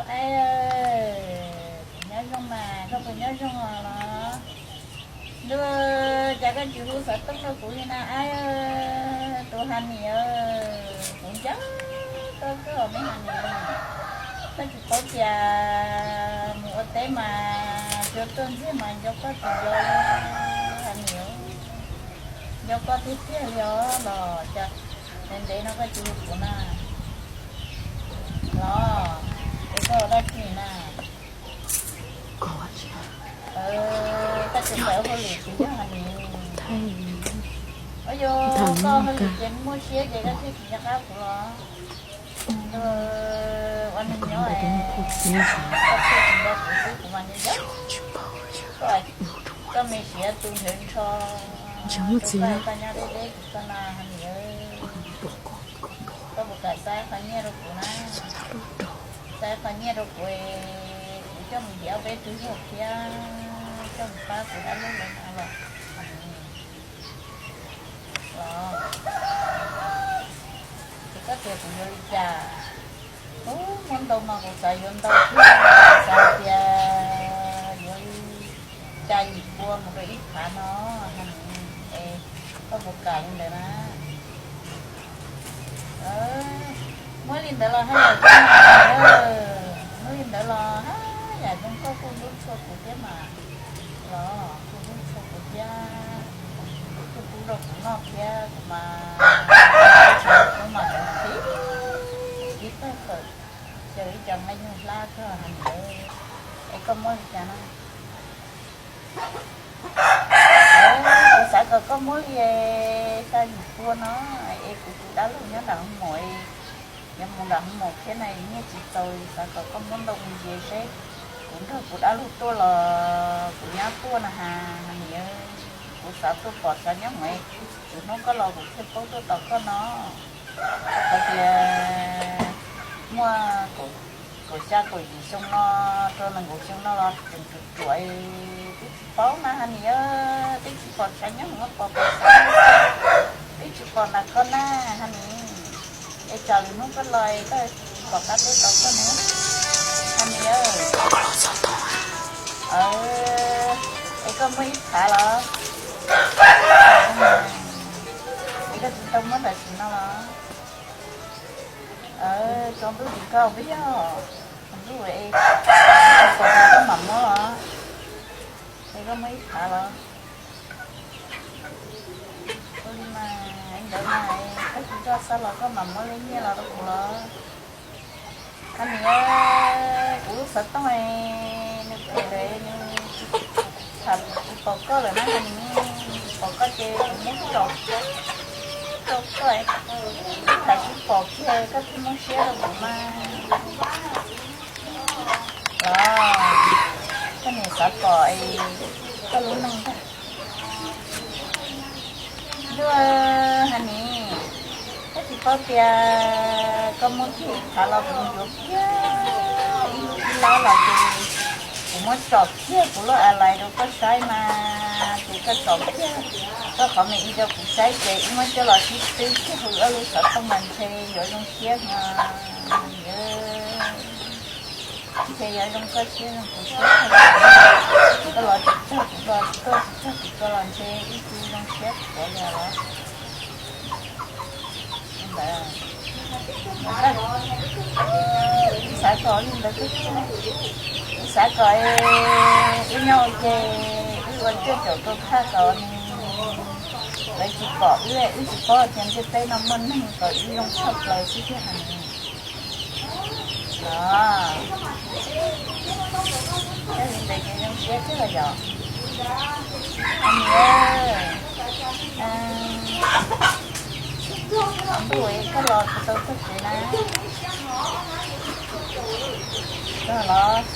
Aib, kuv nyob zoo mas koj puas nyob zoo os los? Ntuj, cas koj tsis hu xov tooj rau kuv li na aib, tus Hanis, kuv nco koj kawg os me Hanis. Koj tsis paub tias mus ua teb mas cua tuaj ntxiag mas nco koj tsis nco li Hanis. Nco koj tiag tiag li os los cas ntev ntev no koj tsis hu kuv na los? Es koj ua dab tsi na? Koj tsis tawm hauj lwm kuv nyob Hanis. Ua yog koj hauj lwm ces muaj siab ces koj thiaj tsis nco qab kuv los? Ua neeg nyob koj thiaj tsis nco kuv xwb kuv mas nco nco. Koj me siav tu nrhawv nrho, koj nyob deb deb kuv koj na Hanis. Koj puas kam xa qhov nyiaj rau kuv na? Xa qhov nyiaj rau kuv, kuv coj mus ntiav ob peb tug zog thiab coj mus pab kuv dab laug lawv na los? Los ces koj tias kuv yuav li cas? Ub, muab ntau mas kuv xav yuav ntau thiab, xav tias yuav li cas yim pua mus rau ib phav no Hanis, es koj puas kam li ntawd na? Muab li ntawd los haj yam zoo, muab li ntawd los haj yam zoo, koj kuj hlub tshua kuv thiab mas los, kuj hlub tshua kuv thiab, kuj pub rau kuv noj thiab kuv mas teb chaws kuv mas tib tib tawg kawm, xyaw ib co nqaij nyuj hlab kawg Hanis, es koj muab li cas no? Kuv xav kom koj muab li xya yim pua no, es kuv tus dab laug nyob nram hoo maum, yuav mus nram hoo maum thiab na, nyiaj tsis txaus, xav kom koj muab ntau mus ntxias seb kuv nrog kuv dab laug tuaj los kuv nyab tuaj na has niam. Kuv xav tuaj pom xav nyob hauv, lwm hnub koj los kuv thiaj paub tuaj tos koj no. Qhov tias muaj kaum xya kaum yim xyoo no rau nees nkaum xyoo no los tseem ruam ruam, twb tsis paub na has niam, twb tsis pom sawv nyob hauv pos pos, twb tsis pom nram koj na has niam. Es tsam lwm hnub koj los koj pom qab tuaj tos koj na has niam. Es koj muab ib phav los? Es koj tsis tau muab tam sim no los? Tsaus ntuj tim koj peb yog, tsaus ntuj es koj mam muab los. Es koj muab ib phav los? Ua li mas, ntawd mas koj tsis txhob xav los koj mam muab lub nyiaj los rau kuv los. Has niam, kuv lub xov tooj nws pw ntawd nws tsis, tham tsis pom koj lawm na has niam, tsis pom koj ces kuv muab tso rau koj, tham tsis pom kiag koj thiaj muab siab rau kuv mas. Los, koj niam xav pom koj lub neej ntag. Ntuj, has niam, koj tsis paub tias koj muab kiag ib phav los kuv yuav kiag ib lub ib lab los ces kuv muab tsom kiag kuv lub a lais rau koj saib mas ces koj tsom kiag koj qhov me ib rau kuv saib ces wb muab coj los sib twb kiag hauv ob lub xov tooj mas ntshe yuav zoo siab heev. Ntshe yuav zoo koj siab zoo kuv siab. Koj los tsis txog kuv los tsis tuaj, tsis txog kuv tuaj los ntshe wb tsis zoo siab kuv li los. Ntawd, ib xav kom li ntawd xwb, ib xav kom wb nyob ua ke, wb ua tsiaj caum rau thaj kom lawv tsis pom wb, wb tsis paub tias ntiaj teb no muaj neeg kom wb zoo tshaj plaws xwb thiab has niam. Los, yog li ntawd ces zoo siab kawg los yom. Has niam, ntuj es koj los kuv tau tuaj tsev na. Koj los,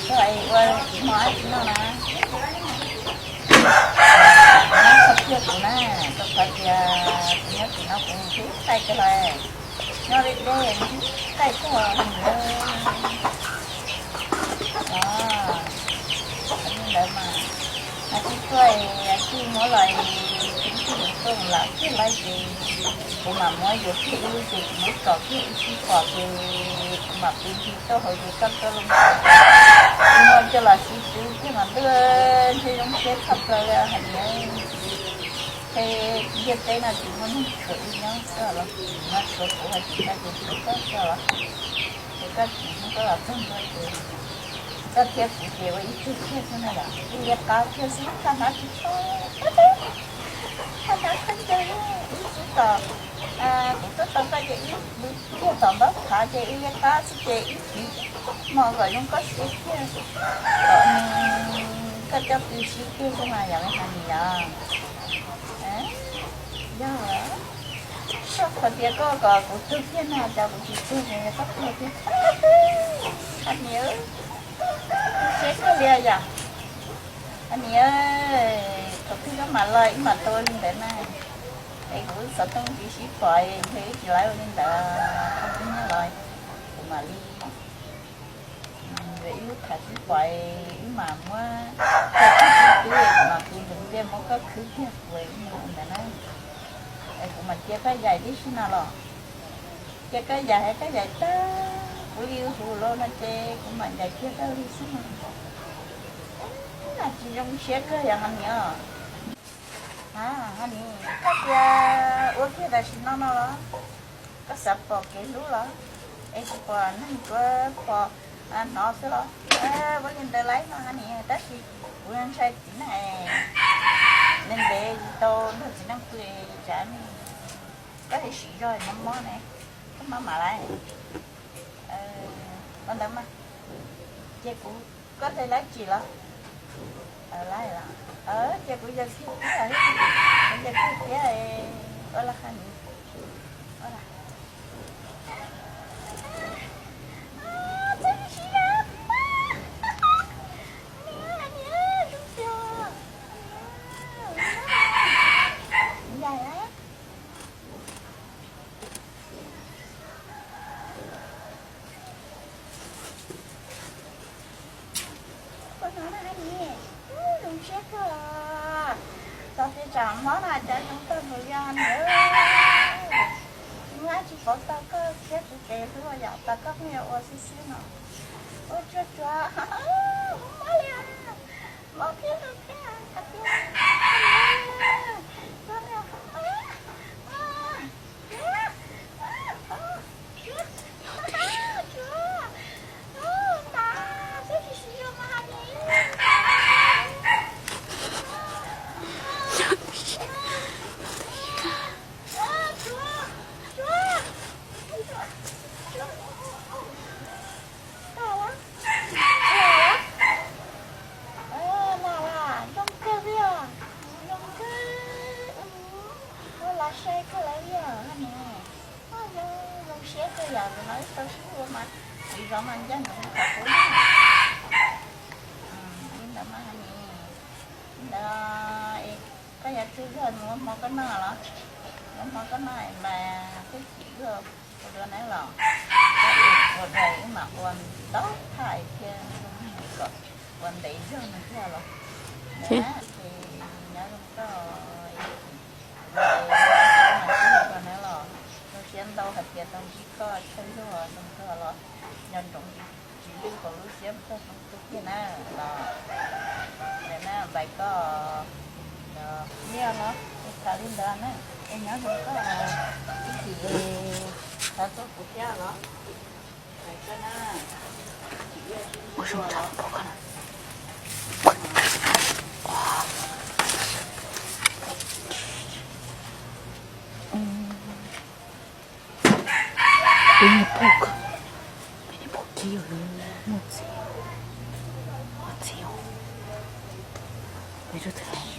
koj es ua tsis hmo dab tsi noj na? Nyob txog kiag kuv na, rau qhov tias kuv nyob tim no kuv hlub qaij kawg lawm, nyob deb deb hlub qaij kawg li ntawd. Os, li ntawd mas, mas tib tuaj es tij muab los es tij tuaj lam kiag lawm ces Kuv mam muab yuav kiag ib lub ces kuv muab tso kiag ib sib pom ces kuv mam pw nti tau hauv ces koj tuaj loo. Kuv muab coj los sib twv kiag mas ntuj, ntshe zoo siab tshaj plaws li hais tias, ntshe ntiaj teb no tsis muaj neeg tshuav wb nyob xwb los, tsis muaj tshuav kuv hais tias koj ces tshuav koj xwb los, ces koj tsis muab koj los txog ntua ces koj thiab kuv ces ua ib tug kiag xwb na yom, ib liab qab kiag xwb, thaj hnab tsis tau, thaj hnab khaub ncaws, ib xub tom, kuv tuaj tau koj ces ib kiag tom ntaub phav ces ib liab qab xwb ces ib pliv hmo kom zoo koj siab kiag, kom koj coj pw sib kiag xwb mas yom, me Honey yom. Yog, koj qhov tias koj kom kuv tuag kiag na, cas kuv tsis tuag, koj tuag kiag. Honey, siab kawg li yom. Honey, thaum twg koj mam los wb mam tau ua li ntawd na. Es kuv xov tooj tsis sib pom, ntshe wb tsis laiv ua li ntawd, koj twb nyob los kuv mam li, ib lub tham sib pom, wb mam muab koj khwb, kuv mam pw nrug ntiaj muab koj khwb kiag kuv ntawd na. Es kuv mam cia koj yaim tib si no los, cia koj yaim, koj yaim tag kuv li hu los no ces kuv mam yaim kiag koj li xwb no. Tsis zoo siab kawg yom Honey os. Honey, koj tias ua kiag tam sim no no los, koj xav pom kev hlub los, es tsis pom neeg, tsuas pom hnov xwb los? Ua li ntawd laiv no Honey, tab sis kuv ntshai txiv neej, ntev ntev tsis tau nrog txiv neej pw, tsam koj sim zog mob mob ne, koj mob mam laiv. Ua ntawd mas, ces kuv, koj hle dab tsi los? Laiv los? Ces kuv yawg kiag thiab, kuv yawg kiag thiab, ua li Honey, ua li. Ua no na Honey, zoo siab kawg. Txog tej tsam mob no cas zoo kawg nkaus li Honey. Tsis muaj dab tsi pauv tau koj siab tus kev hlub yom, tau koj pheej yuav ua xwb xwb no. Ua tsuag tsuag, mob li, mob thiab zoo thiab hais tias, Zoo kawg li os, zoo kawg, ua lawv saib kawg lawv li os ne. Zoo siab kawg yom, no wb tau sib hlub mas txiv zov mas ncaj ncees rau kuv. Li ntawd mas ne, li ntawd, koj yuav tsaug zog mus ua hmo koj noj los? Ua hmo koj noj mas peb chim ua dua na los, ua dua wb mam ua ntau thaj thiab, kom ua ntev zog no thiaj los. Ces nyob zoo koj, ua na los, zoo siab ntau hais tias tau ntsib koj, tsaug zog zoo kawg los, nco ntsoov tsis lwj hauv lub siab koj zoo tu kiag na los. Ntawd na npais koj, nyiaj los es tham li ntawd na, es nyob zoo koj, ib chim xav tuaj kuv thiab los. Peb niag pog, peb niag pog kiv yog lawv muaj txiv, muaj txiv os. Peb rau twg los?